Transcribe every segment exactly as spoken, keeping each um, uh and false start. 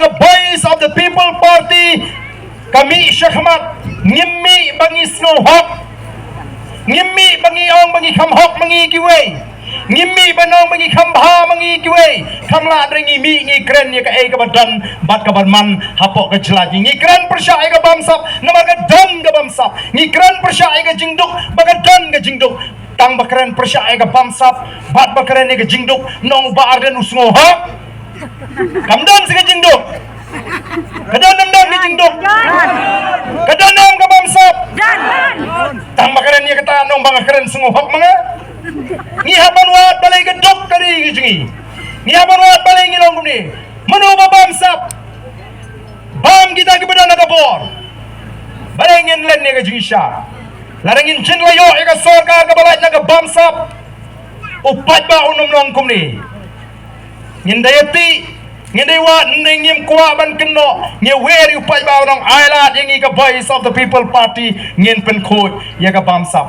Voice of the People Party ka mih shakhmat, ngim mih ba ngi sngew hok, ngim mih ba ngi ong ba ngi kham hok ma ngi kiwei, ngim mih ba nong ba ngi kham bha ma ngi kiwei. Kham lah re, ngi mih, ngi kren ïa kaei kaba don bad kaba man hapoh ka jylla. Ngi kren pyrshah ïa ka bamsap namar ka don ka bamsap. Ngi kren pyrshah ïa ka jingduk ba ka don ka jingduk. Tang ba kren pyrshah ïa ka bamsap bad ba kren ïa ka jingduk, nong Bah Ardent u sngew hok? Kam don sa ka jingduk. Ka don, kam don ka jingduk. Ka don, kam don ka bamsap. Tang ba kren ïa kata, nong ba nga kren, sngew hok ma nga? Ngi hap ban wad balei ka duk ka ri ka jong ngi. Ngi hap ban wad balei ngi long kumne. Mano ba bamsap? Bam kita kiba don ha ka bor. Balei ngin len ïa ka jingshisha? Lada ngin jin la ïoh ïa ka sorkar kaba lait na ka bamsap, u paidbah un ym long kumne. Ngin da ïa tih, ngin da ïa wad, ne ngim kwah ban kynnoh, ngi wer ïa u paidbah, u nong, ai lad ïa ngi ka Voice of the People Party, ngin pynkhuid ïa ka bamsap.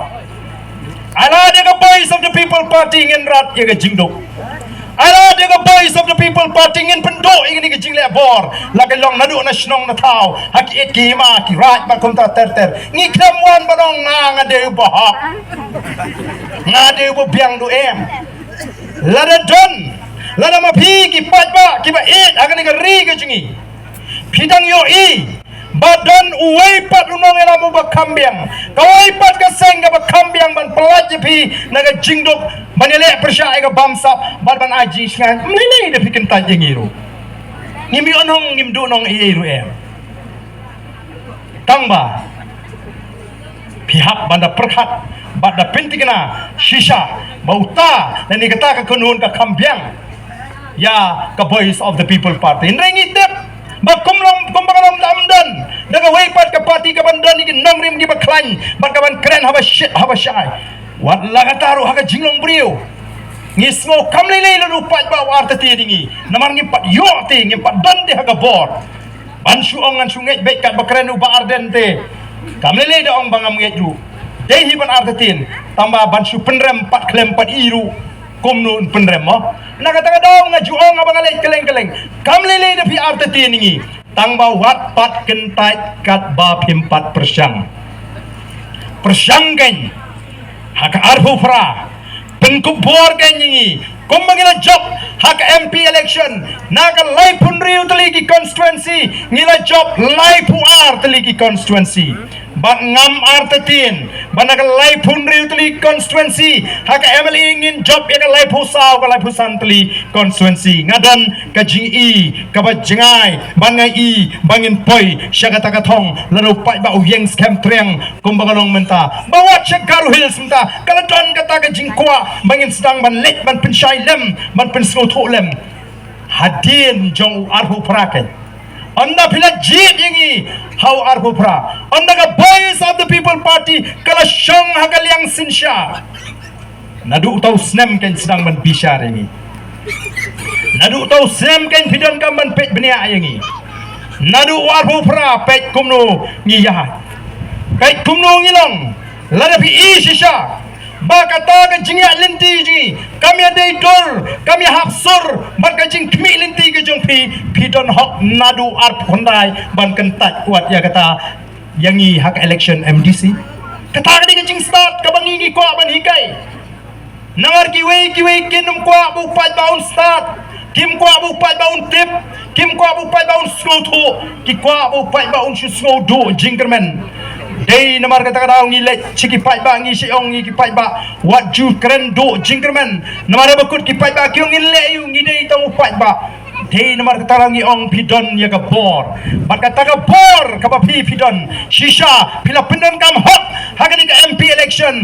Ai lad ïa ka Voice of the People Party, ngin rat ïa ka jingduk. Ai lad ïa ka Voice of the People Party, ngin pynduh ïa kane ka jingleh bor. La ka long naduh na shnong na thaw, ha ki it ki hima, ki raid bad kumta ter ter. Ngi khlem wan ban ong nga, nga dei uba hok, nga dei uba biang duh, em. Lada don, lada ma phi ki paidbah kiba ïeit ha kane ka ri ka jong ngi, phi dang ïohi ba don uwei pat u nongïalam uba kham biang, kawei pat ka seng kaba kham biang ban pyllait ïa phi na ka jingduk ban ïaleh pyrshah ïa ka bamsap bad ban ai jingshngaiñ? Ym lei lei da phi kyntait ïa ngi ruh. Ngim ïoh nong, ngim duh nong ei ei ruh, em. Tang ba phi hap ban da pyrkhat bad da pynthikna shisha ba uta lane kata ka kynhun ka kham biang ïa ka Voice of the People Party. Hynrei ngi tip ba kum long, kumba ka long, ym don da kawei pat ka party kaban don ïa ki nongrim kiba khlaiñ bad kaban kren haba shit haba shai. Wat la kata ruh, ha ka jinglong briew ngi sngew kam lei lei lada u paidbah u artatien ïa ngi, namar ngim pat ïoh te, ngim pat don te ha ka bor. Ban shu ong ngan shu ngeit beit katba kren u Bah Ardent te, kam lei lei da ong ba ngam ngeit ruh. Dei hi ban artatien, tang ba ban shu pynrem pat khlem pat ïohi ruh, kumno un pynrem mo? Na kata ka daw nga ju ong haba nga leit kylleng kylleng, kam lei lei da phi artatien ïa ngi, tang ba wat pat kyntait katba phim pat pyrshang. Pyrshang kein ha ka arphew phra, pynkup bor kein ïa ngi. Kumba ngi la jop ha ka M P election, na ka laiphew hynriew tylli ki constituency, ngi la jop laiphew ar tylli ki constituency. Bad ngam artatien ba na ka laiphew hynriew tylli ki constituency, ha ka M L A ngin jop ïa ka laiphew saw, ka laiphew san tylli constituency. Nga don ka jingi kaba jngai, ba nga i ba ngin poi sha kata ka thong lada u paidbah u ïeng skhem triang kumba ka long mynta. Ba wat sha Garo Hills mynta ka la don kata ka jingkwah ba ngin sdang ban leit ban pynshai lem, ban pynsngewthuh lem. Hadien jong u arphew phra kein, ynda phi la jied ïa ngi ha u arphew phra, ynda ka Voice of the People Party ka la shong ha ka liang synshar, naduh uta u snem kein sdang ban bishar ïa ngi. Naduh uta u snem kein phi donkam ban peit bniah ïa ngi. Naduh u arphew phra peit kumno ngi ïaid, peit kumno ngi long. Lada phi i shisha ba kata ka jingïaid lynti jong ngi kam ïadei dur, kam ïahap sur bad ka jingkhmih lynti ka jong phi, phi don hok naduh arphew khyndai ban kyntait wat ïa kata ïa ngi ha ka election M D C. Kata ka dei ka jingstad kaba ngi ngi kwah ban hikai. Namar kiwei kiwei kin ym kwah ba u paidbah un stad, kim kwah ba u paidbah un tip, kim kwah ba u paidbah un sngewthuh, ki kwah ba u paidbah un shu sngewduh jingkyrmen. Dei namar kata ka daw ngi leit sha ki paidbah, ngi shu ong ïa ki paidbah, wat ju kren duh jingkyrmen. Namar haba kut ki paidbah ki ong ngin leh aïu, ngi dei tang u paidbah. Dei namar kata ka daw ngi ong phi don ïa ka bor. Bad kata ka bor kaba phi phi don, shisha phi la pyndonkam hok ha kane ka M P election.